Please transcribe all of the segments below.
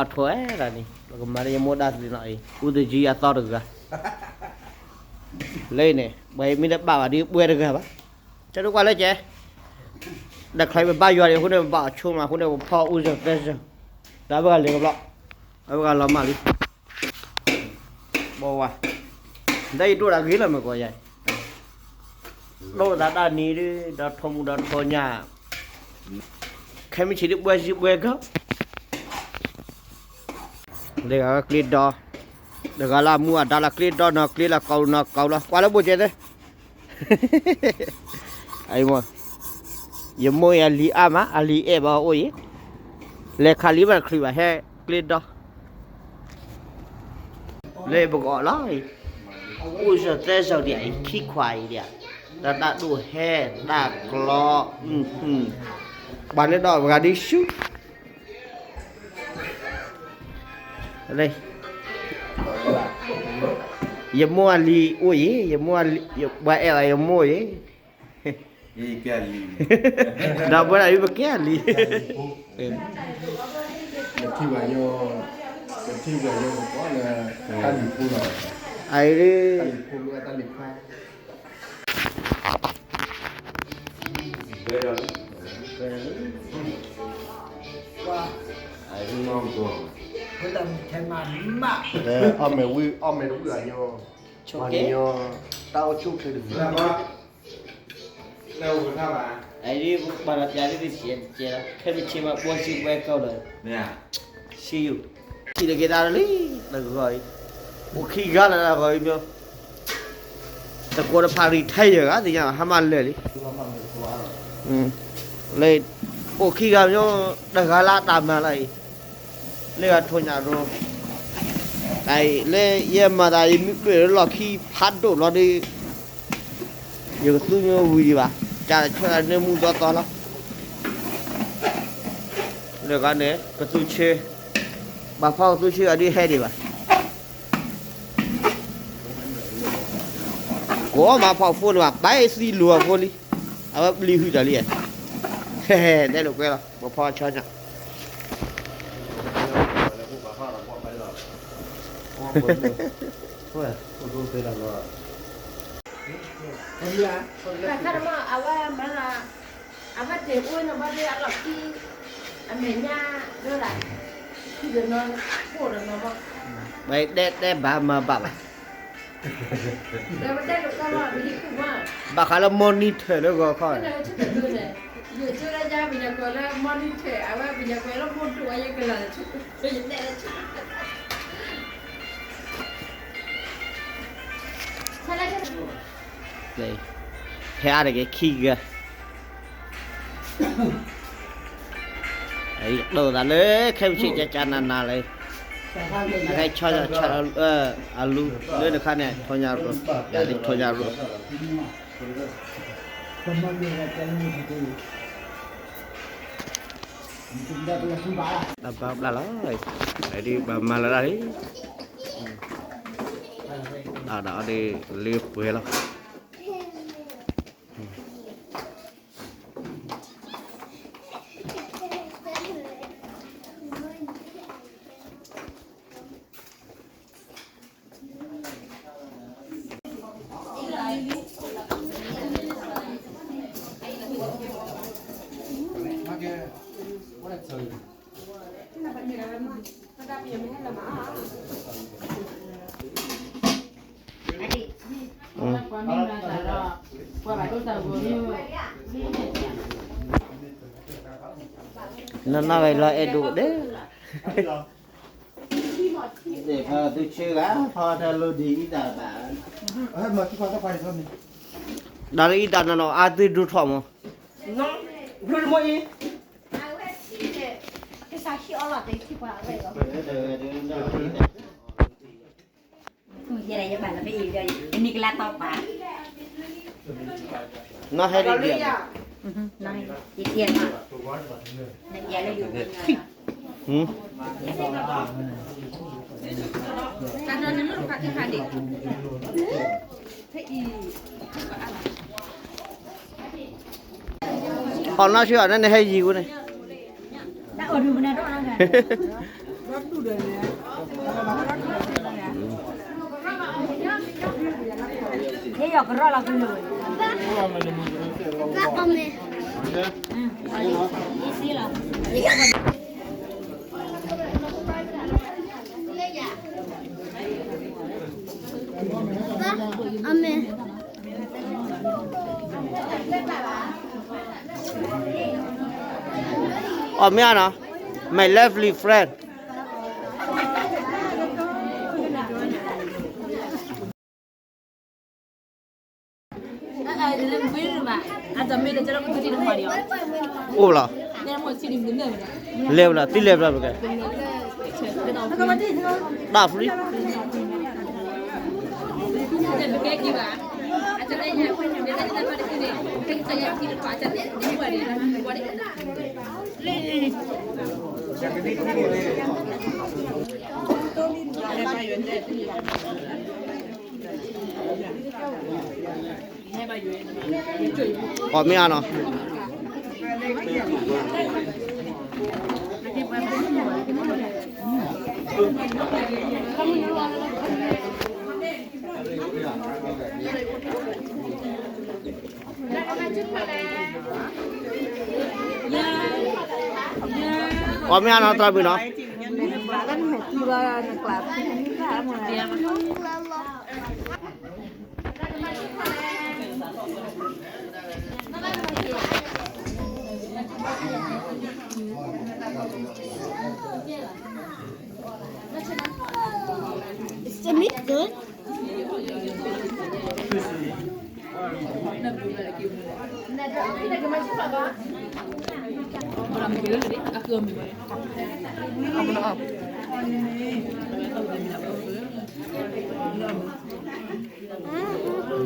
အထိၣ်ဝဲဒၣ်န့ၣ် ပကမၤလၢယမိၢ်ဒၣ်သ့ၣ်နီၤအံၤ အူသယံအသီတဂၤ လၢအံၤန့ၣ် ပှၤအံၤမ့ၢ်တဘၣ်ဘၣ်ဒီးပှဲၤတဂၤဘၣ် ကၠီဒိကွၢ်လၢကဲ တၢ်ချီပဘၣ်ယွၤန့ၣ် အဃိန့ၣ် ပဘၣ်အီၤဆိမး အဃိန့ၣ် ပဖီအူစၢၤသဲစၢၤ ဒီးအဝဲဂၤလဲၤကဘျီ အဝဲဂၤလီၤမၢ်လံ ဘီဝါ ဒ်ယဒိၣ်ဒၣ်ဂ့ၤလီၤမ့ၢ်ကီးယၤ ဒိၣ်သးတၢ်နံၤဒ် ဒီးထိၣ်မူဒီးထိၣ်ညၣ် ခဲမုၢ်ဆ့ၣ်ဒ်ပှဲၤစံပှဲၤကီၢ် လၢဂၤကျ့ဒီ တဂၤလၢအမူအဒါလၢကျ့ဒီနီၤ ကျ့လၢကီၢ်နီၤကီၢ်လီၤ ကွၢ်လၢဘိၣ်ကဲသ့ အံၤမ့ၢ် ယမိၢ်အလံၤအါမး အလံၤအဲၣ်ဘၣ်အိၣ်အံၤ လဲၤခးလံဘၣ်တချုးဘၣ် ဟဲကျ့ဒီ လၢပကအီၣ်လီၤ အိၣ်စၢၤသဲစၢၤဒံးအံၤ ခံခွးအံၤဒံး တၢ်တၢ်ဒိၣ်ဟဲ တၢ်ကျီ ပှၤန့ၣ်ဒီးပှၤဒ်ဆူ ယမိၢ်အလံၤအိၣ်အံၤ ယမိၢ်အလံၤ ပှၤအဲၣ်အီၤယမိၢ်အံၤ ဒီးပဝဲဒၣ်အံၤပကဲအလံၤ ပထံၣ်ဘၣ်ယိ ပထံၣ်ဘၣ်ယိ ပကွၢ်လၢ တၢ်လံၤဖိလီၤ အံၤ တၢ်လံၤဖိလီၤ တၢ်လံၤခွါ အီၣ်မ့ၢ်ဝံၤ အီၣ်မ့ၢ်တဝံၤအီၤညီ တၢ်အိၣ်ဆူၣ်ချ့တဂ့ၤ အံၤဒ်ပှၤဒီးပျးဒ်တစဲးတစဲးလီၤ ခဲမုၢ်ဆ့ၣ်မး ပှဲၤစံပှဲၤကီၢ်လီၤ ဆံယိာ် ထံၣ်တက့ၤတၢ်လၢလံ တဂီၤအံၤ အိၣ်ခံဂၤလၢတၢ်ဂီၤအံၤမ့ၢ် တကိးတဖၣ် retire ဂၤသ့ၣ်ညါ ဟါမၢ်လၢာ်လံ လၢ အိၣ်ခံဂၤမ့ၢ် တဂၤလၢတၢ်မၤလီၤအံၤ လၢဂၤထိၣ်ညၣ်ရိ တၢ်အံၤ လၢယဲမၤသး ယမ့ၢ်ပျဲၢ်လၢလီၢ်ခံဖးဒိၣ်ဘျီဒီး ယကသူမ့ၢ်ဝံၤဒံးဘၣ် ကၢ်ဆၢန့ၢ်မူဒီသီလီၤ လၢဂၤန့ၣ် ကသူဆၢ ပှၤဖီကသူဆၢအဒုးဟဲဒံးဘၣ် ကိးမၤဖီဖိန့ၣ်ဘၣ် ဘၣ်သံလူၤအဖိလံ အဝဲပျံၤဟုၣ်တၢ်လံ တဲလိာ်ကွဲလီၤ ပဖီဆီညၣ် အဝဲမၤလၢ အဝဲတ့ၢ်အိၣ်နီၤဘၣ်ဒ်အလီၢ်ခံ အမဲာ်ညါဒိၣ်ဒၣ် ခံကနီၤ အိၣ်ဒီးနီၤဘၣ် ဘၣ်တဲတဲဘၣ်မၤဘၣ်ဘၣ် ဘၣ်ဃးလၢ monitor လၢဂီၤခီ ယဆိကမိၣ်န့ၣ် ယဆိကမိၣ်လၢယၤပညကွဲးလၢ monitor အဝဲပညကွဲးလၢ မူဒိၣ်ဝဲယကလၤ ယတဲလၢ ဟဲအါတက့ၢ်ခံဂၤ ဒိၣ်သးလၢခဲမုၢ်ဆ့ၣ်ကၠၢ်ကၠၢ်နးနးလၢ နကဲဆီဆီအလူ လၢတခါန့ၣ် ထိၣ်ညၣ်ရိ ယၤဒ်ထိၣ်ညၣ်ရိ တၢ်ဘၣ်ဘျါလီၤ ဒ်ပှၤမၤလၢဒၣ်လံ ဒီးအီၤဒ်လၢပှဲၤလီၤ နီၢ်နီၢ်ဝဲလီၤအဲၣ်ဒိၣ်ဒဲး ဖီသူဆၢဂၤ ဖီတၢ်လိၣ်ဒံးအံသၣ်ဘၣ် ဒီးလၢအံသၣ်နီၢ်နီၢ် အါသုဒိၣ်ထီၣ်မး နီၢ်ဟဲဒ်ဒံး အီၣ်နီၢ်ဆံအီၤန့ၣ် နဟဲယံၤဝဲန့ၣ် တၢ်အိၣ်ဒုးမနုၤတအိၣ်နီတဂၤ ယဲယီၤကရီလီၤကလိၤ, ယစံလီၤ, အီၣ်မ့ၢ်အါနီၤ, my lovely friend. အိၣ်လီၤ, လဲၤဘၣ်လီၤ, သုလဲၤဘၣ်လီၤပကဲ, တၢ် free. အီၣ်မ့ၢ်အါနီၤ, အီၣ်မ့ၢ်အါနီၤ သရၣ်မုၣ်နီၤ.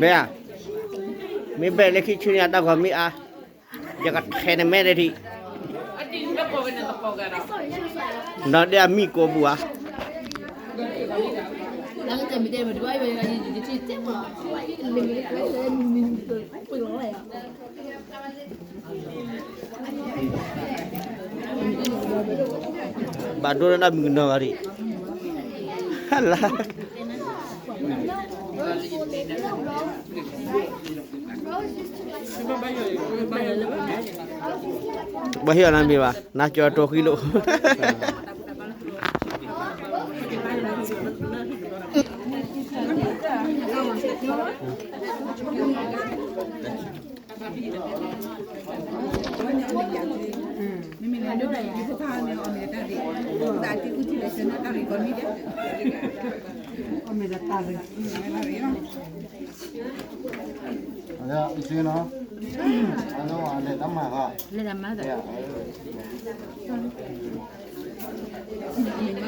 ဘဲဧါ, မ့ၢ်ဘဲလၢခံဆူန့ၣ် အတၢ်ဂီၤမ့ၢ်အါ, ယကထဲနမဲာ်တထံၣ်, ဒီးဒ်အမံၤကိးပူၤဧါ. ဘၣ်ဒိဒၣ်မုၢ်ကနီၤဂၤဒံး, ဟဲလၢ ဘၣ်ဟ့ၣ်အီၤနမံၤဘၣ်,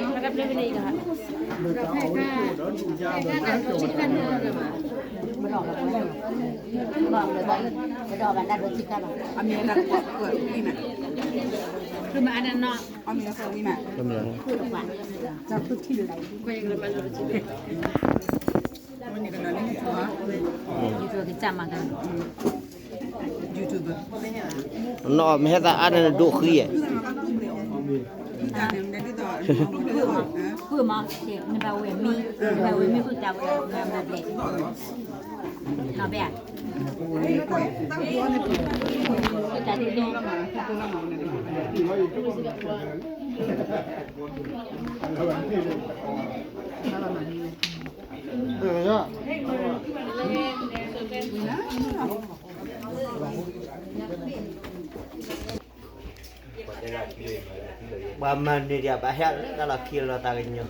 နကၠီတိၤဃံလိာ်, လဲၤတၢ်မၤ, အမ့ၢ်ဝံၤမး, နီၢ်မ့ၢ်ဟဲသးအါန့ၣ်ဒိၣ်ဃံဧါ, ဃုမး, နဘၣ်ဝဲၢ်မံ, နဘၣ်ဝဲၢ်မံဃုတၢ်ဝဲၢ်မၤဘျဲၣ်, နီၢ်ဘဲဧါ, ဃုတၢ်ဒိၣ်ဒိၣ် ပှၤမၤန့ၢ်ဒံးဘၣ်ဟဲလၢတၢ်လီၢ်ခံလီၤတၢ်ကညီၤ,